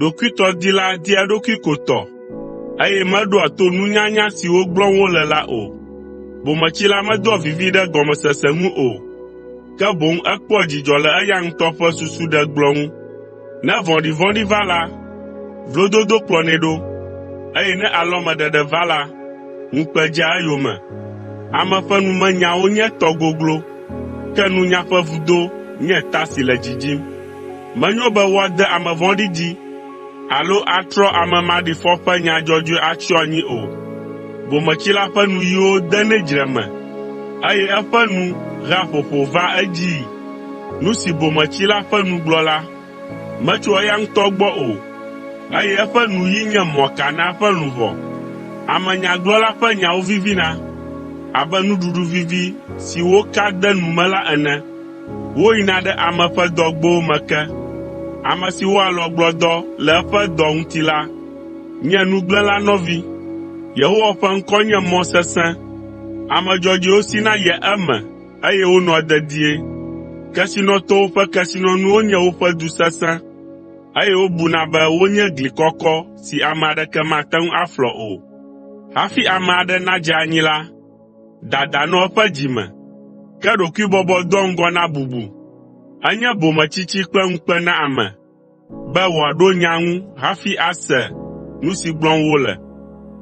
Ɖokuitɔdila dia eɖokui ko tɔ, eye meɖoa to nunyanya siwo gblɔm wole la o. Bometsila medoa vivi ɖe gɔmesese ŋu o, ke boŋ ekpɔa dzidzɔ le eya ŋutɔ ƒe susuɖegblɔ ŋu. Ne vɔ̃ɖivɔ̃ɖi va la, vlododo kplɔnɛ ɖo, eye ne alɔmeɖeɖe va la, ŋukpe dzea eyome. Ame ƒe numenyawo nye tɔ goglo, ke nunya ƒe vudo nye ta si le dzidzim. Menyo be woade ame vɔ̃ɖi dzi alo atrɔ ame maɖifɔ ƒe nya dzɔdzɔe atsyɔ anyi o. Bometsila ƒe nuyiwo denɛ dzre me, eye eƒe nu hea ƒoƒo vaa edzii. Nu si bometsila ƒe nu gblɔ la, metso eya ŋutɔ gbɔ o, eye eƒe nuyi nye mɔka na eƒe luʋɔ. Amenyagblɔla ƒe nyawo vivina abe nuɖuɖu vivi si woka de nu me la ene. Woyina ɖe ame ƒe dɔgbowo me ke. Ame si wɔa alɔgblɔdɔ le eƒe dɔ ŋuti la nye nugblẽla nɔvi. Yehowa ƒe ŋkɔ nye mɔ sesẽ, ame dzɔdzɔewo sina yia eme eye wonɔa dedie. Kesinɔtɔwo ƒe kesinɔnuwo nye woƒe du sesẽ, eye wobuna be wonye gli kɔkɔ si ame aɖeke mate ŋu aflɔ o. Hafi ame aɖe nadze anyi la, dada nɔa eƒe dzi me, ke ɖokuibɔbɔ doa ŋgɔ na bubu. Enye bometsitsi kple ŋukpe na ame be wòaɖo nya ŋu hafi ase nu si gblɔm wole.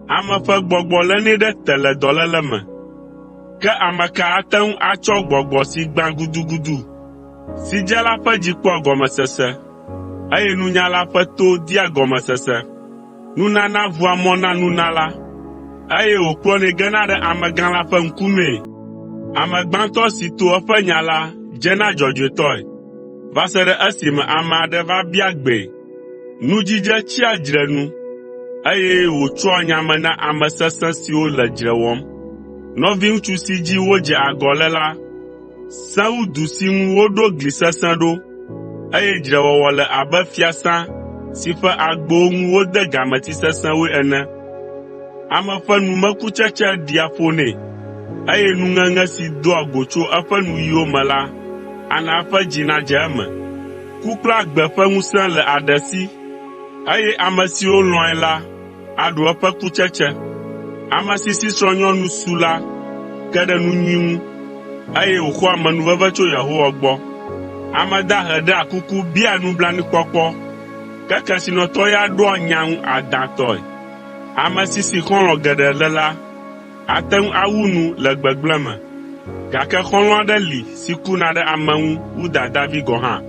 Ame ƒe gbɔgbɔ lénɛ ɖe te le dɔléle me, ke ame ka ate ŋu atsɔ gbɔgbɔ si gbã gudugudu? Sidzela ƒe dzi kpɔa gɔmesese, eye nunyala ƒe to dia gɔmesese. Nunana ʋua mɔ na nunala, eye wòkplɔnɛ gena ɖe amegã la ƒe ŋkumee. Ame gbãtɔ si to eƒe nya la dzena dzɔdzɔetɔe va se ɖe esime ame aɖe va bia gbee. Nudzidze tsia dzre nu, eye wòtsoa nya me na ame sesẽ siwo le dzre wɔm. Nɔviŋutsu si dzi wodze agɔ le la sẽ wu du si ŋu woɖo gli sesẽ ɖo, eye dzrewɔwɔ le abe fiasã si ƒe agbowo ŋu wode gameti sesẽwoe ene. Ame ƒe numekutsetse ɖia ƒo nɛ, eye nuŋeŋe si doa go tso eƒe nuyiwo me la ana eƒe dzi nadze eme. Ku kple agbe ƒe ŋusẽ le aɖe si, eye ame siwo lɔ̃e la aɖu eƒe kutsetse. Ame si si srɔ̃nyɔnu su la ke ɖe nu nyui ŋu, eye wòxɔa amenuveve tso Yehowa gbɔ. Ame dahe ɖea kuku biaa nublanuikpɔkpɔ, ke kesinɔtɔ ya ɖoa nya ŋu adãtɔe. Ame si si xɔlɔ̃ geɖe le la ate ŋu awu nu le gbegblẽ me, gake xɔlɔ̃ aɖe li si kuna ɖe ame ŋu wu dadavi gɔ̃ hã.